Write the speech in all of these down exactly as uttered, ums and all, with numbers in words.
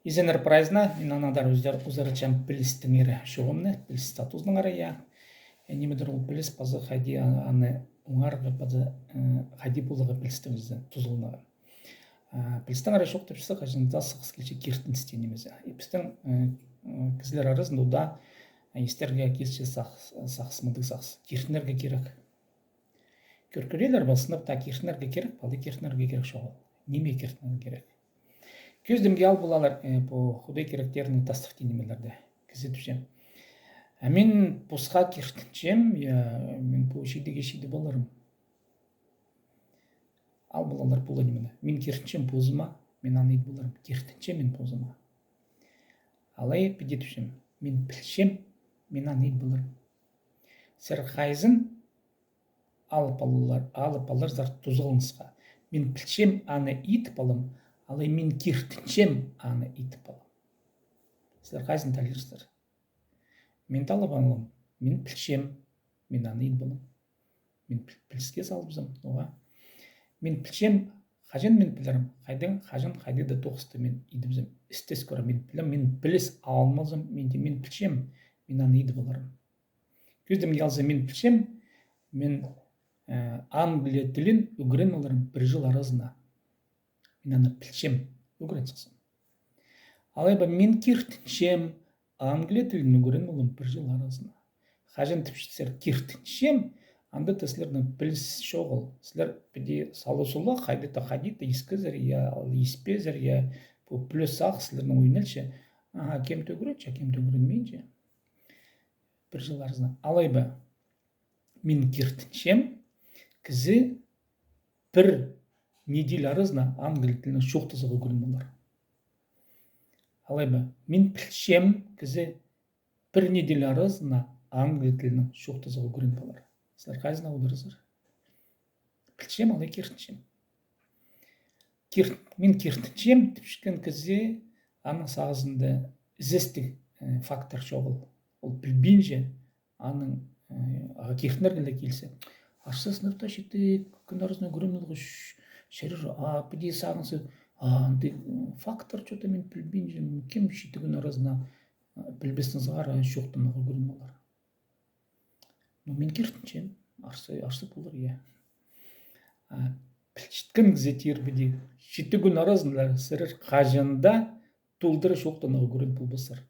Изеннер прайзына, мин анаң андар узаратчам пілістеңер чоғымны, піліс статузынаңар, я. Э, нимедір ол піліс, паза хайди а-, аны оңарарға, паза, э, хайди поларға пілістің ӧзі тузаланарға. А, пілістеңер чоохтапчаза, хаҷан даа сағыс килче киртіністең нимезі. И пістің, э, э, кізілер аразында даа, э, истерге килче сағыс, сағыс, мындағ сағыс. Киртінерге кирек. Кӧр-, кӧрерлер ба, сынап таа киртінерге кирек, паза киртінерге кирек чоғыл. Ниме киртінерге кирек? Кӧзідімге ал полалар, э, пу Худай киректерінің тастыхти нимелерде. Кізі тіпче: «А мин посха киртінчем, я, мин пу чидігге чидіп аларым». Ал полалар пу ла нимені. «Мин киртінчем позыма, мин аны ит поларым. Киртінчем мин позыма». Алай піди тіпчем: «Мин пілчем, мин аны ит поларым». Сірер хайзын алып алар, алып аларзар тузаланысха? «Мин пілчем, аны ит полам», алай «Мин киртінчем, аны ит полам». Сірер хайзын талирзар? Мин талап алам: «Мин пілчем, мин аны ит полам». Мин піл-, піліске салыбызам, ноға? «Мин пілчем, хаҷан мин пілерім, хайдаң, хаҷан, хайди даа тоғысты мин идібізем. Істес кӧрем, мин пілем, мин піліс алмазам, мин, мин пілчем, мин аны ит поларым». Кӧзідімге алза, мин пілчем, мин, э, англия тілін ӱгрен поларым пір чыл аразына. Мин аны пілчем, ӱгрен сыхсам. Алай ба: «Мин киртінчем, англия тілін ӱгрен полам пір чыл аразына». Хаҷан тіпчезер «киртінчем», анда таа сірернің піліс чоғыл. Сірер піди сала-сула, хайди даа, хайди даа искезер, я, ал испезер, я, пу піліс ағаа сірернің ӧнелче. Аха, кем-де ӱгренче, кем-де ӱгренминче. Пір чыл аразына. Алай ба: «Мин киртінчем, кізі пір неделя аразына англия тілінең чоохтазарға ӱгрен полар». Алай ба: «Мин пілчем, кізі пір неделя аразына англия тілінең чоохтазарға ӱгрен полар». Сірер хайзына одырарзар? «Пілчем, алай киртінчем». Кир-, «Мин киртінчем» тіпчеткен кізі, аның сағызында ізестіг, э, фактор чоғыл. Ол пілбинче, аның, э, ағаа киртінерге ле килзе. Арса, сынап таа читі кӱн аразына ӱгрен поларға чарир, а піди сағынза, а, андағ, м, фактор чё-то мин пілбинчем, кем читі кӱн аразына, а, пілбестең сығара чоохтанарға ӱгрен полар. Ну, мин киртінчем, арса, арса полар, я. А пілчеткен кізі тирбеди, читі кӱн аразында сірер хаҷан даа толдыра чоохтанарға ӱгрен полбассар.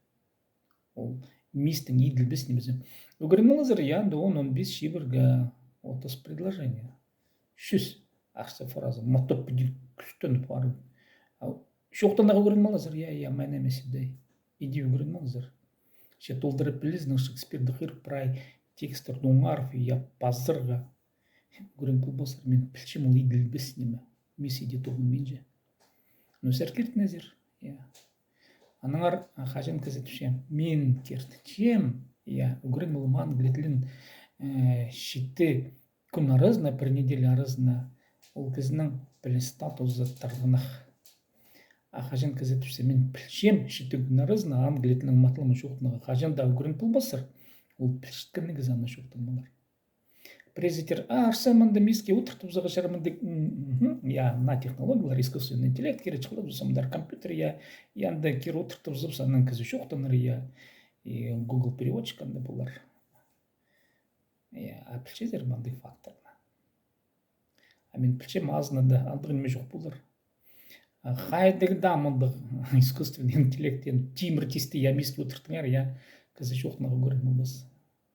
Ол мистің иділбес нимезі. Ӱгрен поларзар, я, анда он, он пис чибіргі, отыс предложение. Чӱс арса фраза. Матап піди кӱстеніп парып. А чоохтанарға ӱгрен поларзар, я, я, мына ниме сиде. Иди ӱгрен поларзар. Че толдыра пілізінең Шекспирді хығырып, прай текстерні оңарып, я, пазарға ӱгрен полбассар. «Мин пілчем, ол иділбес ниме. Мис иди тоғынминча». Ну, сірер киртінезер, я. Аннаңар, а, хаҷан кізі тіпче: «Мин киртінчем, я, ӱгрен полам англия тілін, э, читі кӱн аразына, пір неделя аразына», ол кізінің піліс статузы тарғынах. А хаҷан кізі тіпче: «Мин пілчем, читі кӱн аразына англия тілінең матылым чоохтанарға», хаҷан даа ӱгрен полбассар, ол пілчеткен кізі аны чоохтан полар. Пірезі тир: «А, арса, мында миске одыртыбызарға чарир, мында, м, мгм, я, мына технологиялар, искусственный интеллект, кире чыхлабызам, мындар компьютер, я, я, анда кире одыртыбызам, анаң кізі чоохтанар, я, и Google переводчик анда полар». Я, а пілчезер мындағ факторны? А мин пілчем, азынада андағ ниме чох полар. А хайдағ даа мындағ искусственный интеллект, я, тимір тисті, я, миске одыртыңар, я, кізі чоохтанарға ӱгрен полбас.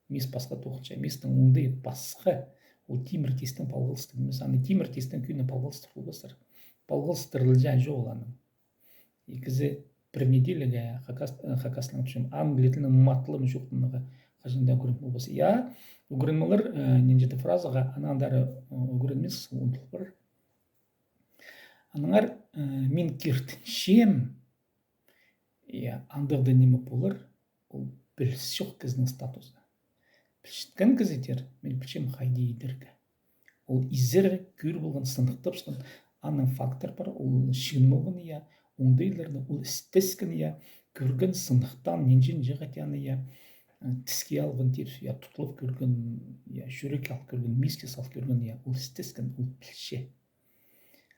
Мис пасха тоғынча, мистің оңдайы пасха. Ол тимір тистең палғалыстығ нимес, аны тимір тистең кӧні палғалыстыр полбассар. Палғалыстырылҷаң чоғыл аның. И кізі пір неделяға хакас-, э, хакастың, в общем, англия тілінең матылым чоохтанарға хаҷан даа ӱгрен полбас. Я, ӱгрен полар, э, нинҷе-де фразаға, анаң андар, э, ӱгренмес, ол пар. Аннаңар, э, «Мин киртінчем», я, андағ даа ниме полар, ол піліс чох кізінің статузы. Пілчеткен кізі тир: «Мин пілчем, хайди идерге». Ол изер кӧр полған, сыныхтапчатхан, аның фактор пар, ол чыын полған, я, оңдайларны ол істескен, я, кӧрген, сыныхтаан, нинҷе-нинҷе хати аны, я, э, тіске алған тир, я, тутылып кӧрген, я, чӱрекке алып кӧрген, миске салып кӧрген, я, ол істескен, ол пілче.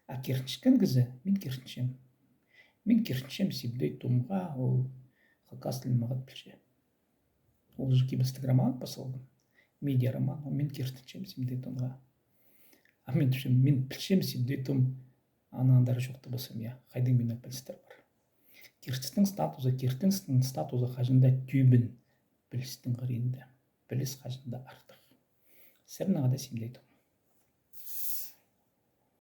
А киртінчеткен кізі: «Мин киртінчем». Мин киртінчем Сибдей Томға, ол хакас тілін мағат пілче. Ол же кибелістіг роман пазылған, медиа роман, ол мин киртінчем Сибдей Томға. А мин тіпчем, мин пілчем Сибдей Том, анаң андар чоохтабазам, я, хайдағ минің пілістер пар. Киртістің статузы, киртістің статузы хаҷан даа тӧбін пілістің хыринда. Піліс хаҷан даа артых. Сірернең хада Сибдей Том.